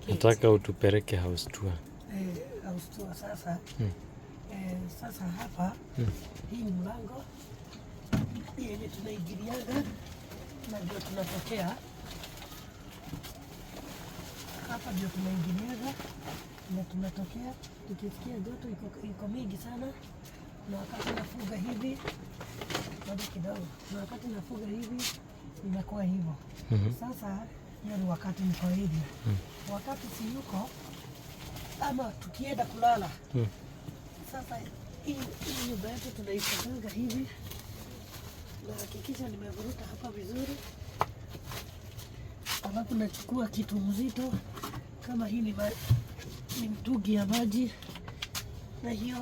Nataka utupeleke house tour. House tour sasa. Sasa hapa hii ni mlango yenye tunaingiliaga na ndio tunatokea hapa, ndio tunaingiliaga na tunatokea. Tukisikia joto iko mingi sana, na wakati nafuga hivi bado kidogo, na wakati nafuga hivi inakuwa hivyo. Sasa hiyo ni wakati niko hivi, wakati si yuko ama tukienda kulala. Sasa hii nyumba yetu tunaifunganga hivi, nahakikisha nimevuruta hapa vizuri, alafu nachukua kitu mzito kama hii ni mtungi ya maji, na hiyo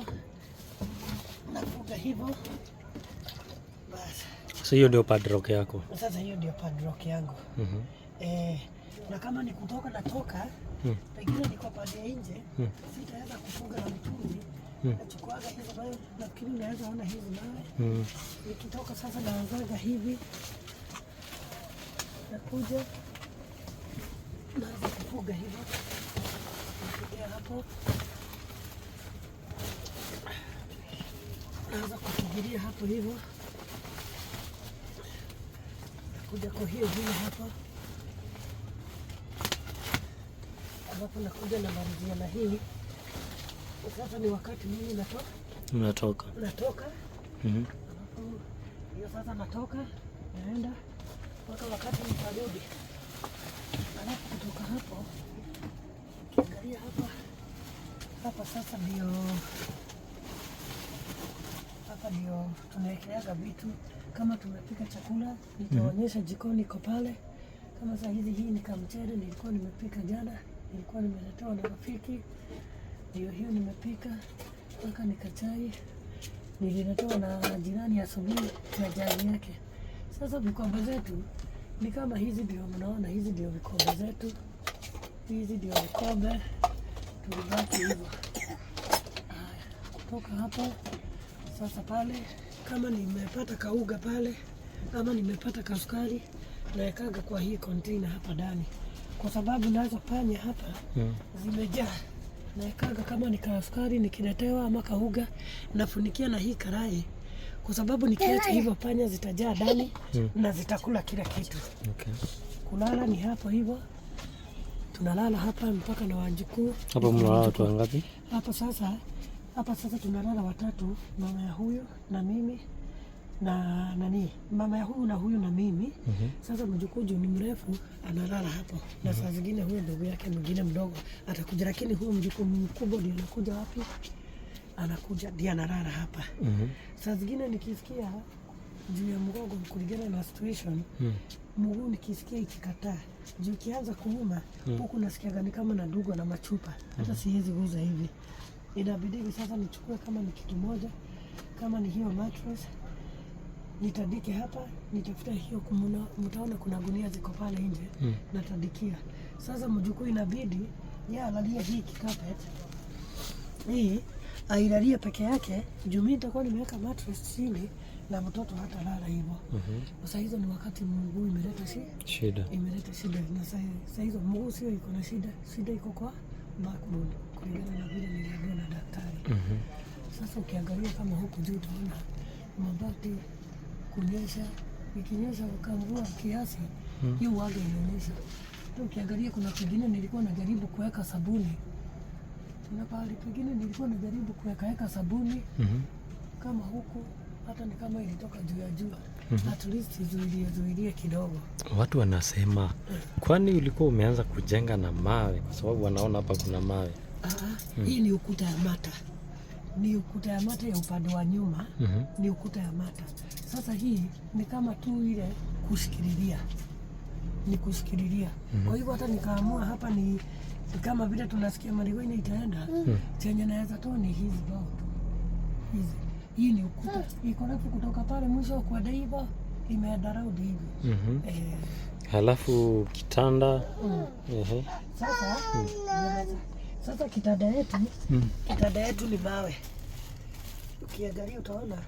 nafuga hivyo basi. So hiyo ndio padlock yako. Sasa hiyo ndio padlock yangu. Na kama ni kutoka natoka, pengine niko pande ya nje, sitaweza kufunga na mtungi, nachukuaga hizo mawe, nafikiri unaweza ona hizi mawe. Nikitoka sasa naanzaga hivi, nakuja naanza kufuga hivyo, nafikia hapo, naanza kufugilia hapo hivyo, nakuja kwa hiyo vile hapa, alafu nakuja namalizia na hii. Sasa ni wakati mimi Unatoka. Natoka. Alafu hiyo sasa natoka naenda mpaka wakati nitarudi. Alafu kutoka hapo ukiangalia hapa hapa sasa ndio hapa ndio tunawekeaga vitu kama tumepika chakula, nitaonyesha jikoni iko pale. Kama saa hizi hii ni kamchele nilikuwa nimepika jana, nilikuwa nimeletewa na rafiki, ndio hiyo nimepika mpaka nikachai nililetewa na jirani asubuhi na jagi yake. Sasa vikombe zetu ni kama hizi, ndio mnaona, hizi ndio vikombe zetu, hizi ndio vikombe tulibaki hivyo. Haya, kutoka hapo sasa pale, kama nimepata kauga pale ama nimepata kasukari, naekaga kwa hii container hapa ndani, kwa sababu nazo panya hapa zimejaa. Naekaga kama ni kasukari nikiletewa ama kauga, nafunikia na hii karai, kwa sababu nikiacha hivyo panya zitajaa ndani na zitakula kila kitu. Kulala ni hapo hivyo, tunalala hapa mpaka na wajukuu. Hapa mnalala watu wangapi? Hapa sasa tunalala watatu, mama ya huyu na mimi na nani, mama ya huyu na huyu na mimi. Sasa mjukuu juu ni mrefu analala hapo, na saa zingine huyu ndugu yake mwingine mdogo atakuja, lakini huyu mjukuu mkubwa ndio anakuja wapi? Anakuja ndiye analala hapa. Saa zingine nikisikia juu ya mgongo kulingana na situation, mguu nikisikia ikikataa juu ikianza kuuma huku nasikiaga ni kama nadungwa na machupa, hata siwezi guza hivi, inabidi sasa nichukue kama ni kitu moja, kama ni hiyo mattress nitandike hapa, nitafuta hiyo kumuna, mtaona kuna gunia ziko pale nje, natandikia. Sasa mjukuu inabidi yeye alalie hii carpet hii ailalie peke yake, juu mimi nitakuwa nimeweka mattress chini na mtoto hata lala hivyo. Sasa hizo ni wakati mguu imeleta Shida. Imeleta shida, na saa hizo mguu sio iko na shida, shida iko kwa backbone kulingana na vile niliambiwa na daktari. Sasa ukiangalia kama huku juu utaona mabati kunyesha, ikinyesha kamvua kiasi, hiyo uwaga inaonyesha. Hata ukiangalia kuna kwingine nilikuwa najaribu kuweka sabuni, kuna pahali pengine nilikuwa najaribu kuwekaweka sabuni kama huku, hata ni kama ilitoka juu ya jua, at least izuilie zuilie kidogo. Watu wanasema kwani ulikuwa umeanza kujenga na mawe? Kwa sababu wanaona hapa kuna mawe. Ah, hii ni ukuta ya mata, ni ukuta ya mata ya upande wa nyuma. Ni ukuta ya mata. Sasa hii ni kama tu ile kushikililia, ni kushikililia. Kwa hivyo hata nikaamua hapa ni kama vile tunasikia Mariguini itaenda, chenye naweza toa ni hizi bao tu hizi. Hii ni ukuta iko refu kutoka pale mwisho kwenda hivyo, imeenda round hivi. Halafu kitanda. Ehe. Sasa kitanda yetu kitanda yetu ni mawe. Ukiangalia utaona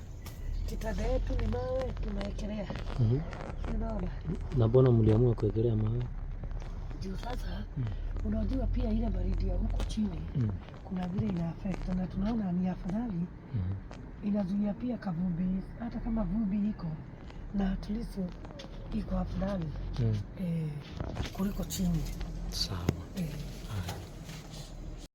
kitanda yetu ni mawe tumewekelea. Unaona? Na mbona mliamua kuwekelea mawe? Juu sasa unajua pia ile baridi ya huko chini kuna vile ina affect na tunaona ni afadhali inazuia pia kavumbi, hata kama vumbi iko na at least iko afadhali kuliko chini Sawa. eh. Haya.